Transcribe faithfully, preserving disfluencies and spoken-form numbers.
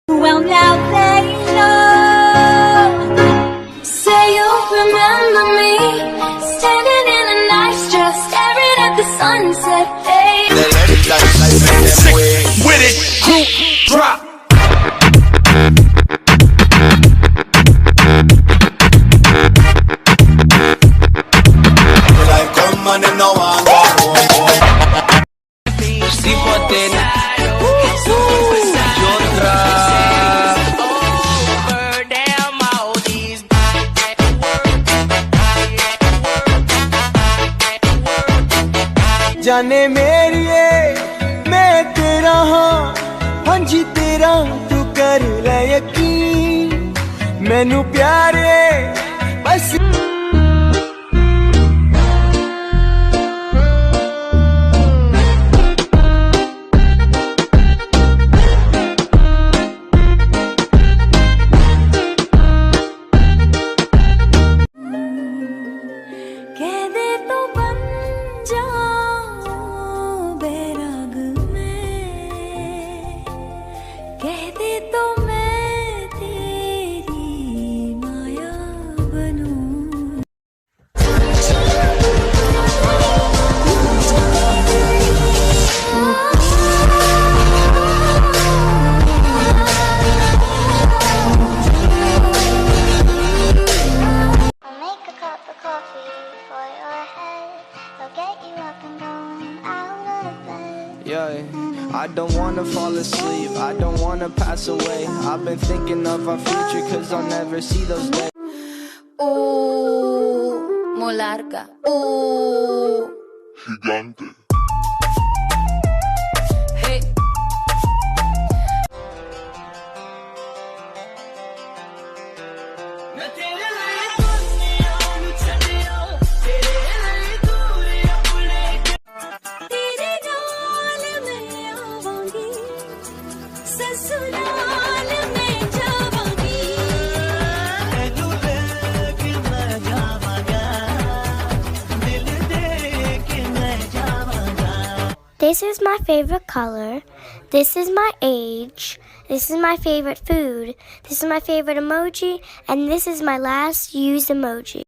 Well, now they know. Say you remember me, standing in a nice dress, staring at the sunset. Hey. Sick with it, group drop. Like, come on, them no one go home. Si potera. Yo tra- ਜਾਣੇ ਮੇਰੀਏ, ਮੈਂ ਤੇਰਾ ਹਾਂ, ਹਾਂਜੀ ਤੇਰਾ, ਤੂੰ ਕਰ ਲੈ ਯਕੀਨ। ਮੈਨੂੰ ਪਿਆਰੇ ਬਸ। कहते तो बन जाऊं बैराग में, कहते तो मैं तेरी माया बनूं। I'll make a cup of coffee for your head. I'll get you up and going out of bed. Yeah, I don't wanna fall asleep, I don't wanna pass away. I've been thinking of our future, cause I'll never see those days. Uh, muy larga. Uh. Gigante. Hey. तेरे नाल मैं आवांगी, ससुराल मैं जावांगी। This is my favorite color. This is my age. This is my favorite food. This is my favorite emoji. And this is my last used emoji.